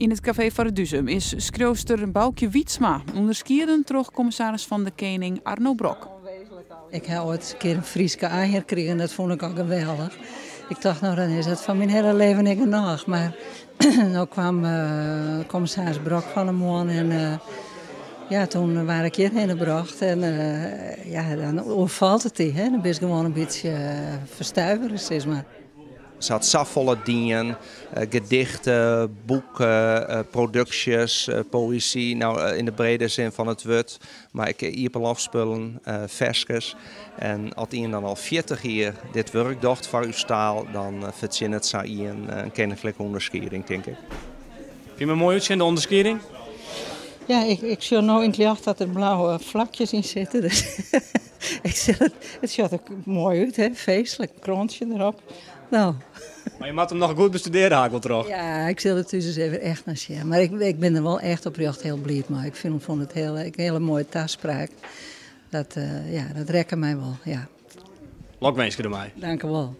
Yn it kafee foar it Duzum is skriuwster Baukje Wytsma ûnderskieden troch kommissaris fan de Kening Arno Brok. Ik ha oait in kear in Fryske Anjer krigen, dat fûn ik al geweldich. Ik tocht, no dan is dat foar myn hiele leven ek genôch. Mar no kwam kommissaris Brok fan 'e moarn en ja, toen waard ik hjirhinne brocht. En ja, dan oerfalt it dy, hè. Dan bist gewoan in bytsje ferstuivere, sis mar. Se hat safolle dien, gedichten, boeken, produksjes, poëzy, no yn de brede sin fan it wurd, mar ek iepenloftspullen, ferskes. En as ien dan al 40 jier dit wurk docht foar ús taal, dan fertsjinnet sa ien in keninklike ûnderskieding, tink ik. Fyn je 'm moai útsjen, de ûnderskieding? Ja, ik sjoch no yn it ljocht dat der blauwe flakjes yn sitte. Dus ik sil it, it sjocht der moai út, hè? Feestlik, kroantsje derop. No. Mar je moatte him noch goed bestudearje, ha ik wol troch. Ja, ik sil der thús ris even echt nei sjen. Mar ik bin der wol echt oprjocht hiel bliid mei. Ik fûn it in hiele moaie taspraak. Dat, ja, dat rekke my wol, ja. Lokwinske dermei. Dank u wol.